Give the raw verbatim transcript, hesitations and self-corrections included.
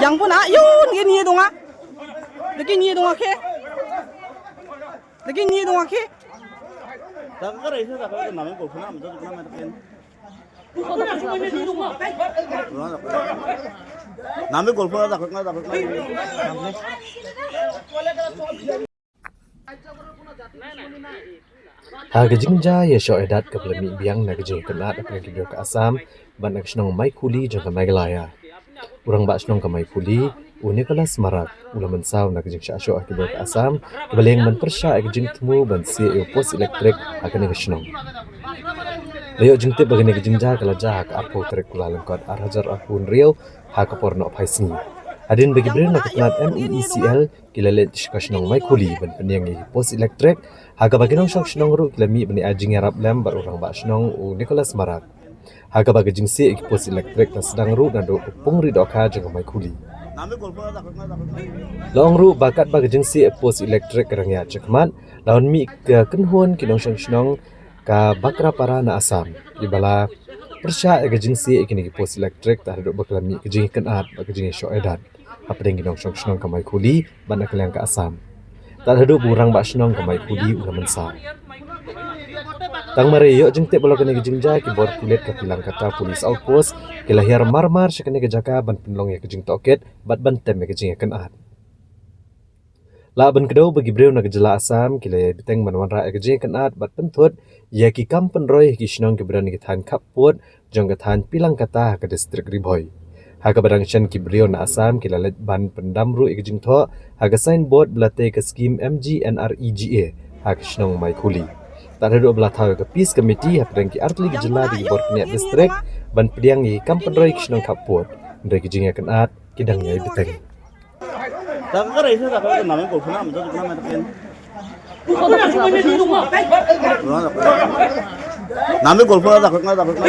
Yang pun a yun gini dong a. Dagi ni dong a ke. Dagi ni dong a ke. Nami golpho na dakot na dakot na. Ha ka jingjia ïashoh ïadat kaba la mih biang na ka jingïakynad hapdeng ki briew ka Assam bad na ka shnong Maikhuli jong ka Meghalaya. U rangbah shnong ka Maikhuli, u Nicholas Marak, u la mynsaw na ka jingshah shoh ha ki briew ka Assam kaba liang ban pyrshah ïa ka jingthmu ban siew ïa u post elektrik ha kane ka shnong. La ïoh jingtip ba kane ka jingjia ka la jia ha ka arphew tarik Kyllalyngkot ar hajar arphew hynriew ha ka por nohphai sngi. Hadien ba ki briew na ka tnad M E E C L ki la leit sha ka shnong Maikhuli ban pynïeng ïa ki post elektrik, ha kaba ki nongshong shnong ruh ki la mih ban ïa ai jingïarap lem bad u rangbah shnong u Nicholas Marak. Ha kaba ka jingsiew ïa ki post elektrik la sdang ruh naduh ka pung ri dohkha jong ka Maikhuli. La ong ruh ba katba ka jingsiew ïa post elektrik ka dang ïaid shakhmat, la wan mih ka kynhun ki nongshong shnong ka Bakrapara na Assam, kiba la pyrshah ïa ka jingsiew ïa kine ki post elektrik tad haduh ba ka la mih ka jingïakynad bad ka jingïashoh ïadat hapdeng ki nongshong shnong ka Maikhuli bad na ka liang ka Assam. Tad haduh ba u rangbah shnong ka Maikhuli u la mynsaw. Tang mar ïa ïoh jingtip halor kane ka jingjia, ki bor pulit ka Pilangkata Police Outpost ki la hiar marmar sha kane ka jaka ban pynlong ïa ka jingtohkit bad ban tem ïa ka jingïakynad. Lah ban kdew ba ki briew na ka jylla Assam ki la ïai bteng ban wanrah ïa ka jingïakynad bad pynthut ïa ki kam pynroi ha ki shnong kiba don ha ki thaiñ khappud jong ka thaiñ Pilangkata ha ka distrik Ri Bhoi. Ha kaba dang shen, ki briew na Assam ki la leit ban pyndam ruh ïa ka jingthoh ha ka signboard ba la tei ka skim M G N R E G A ha ka shnong Maikhuli. Tad haduh ba la thaw ïa ka Peace Committee hapdeng ki artylli ki jylla bad ki bor bniah distrik ban pdiang ïa ki kam pynroi ki shnong khappud, hynrei ki jingïakynad ki dang ïai bteng. Nami golpho na dakot na dakot na.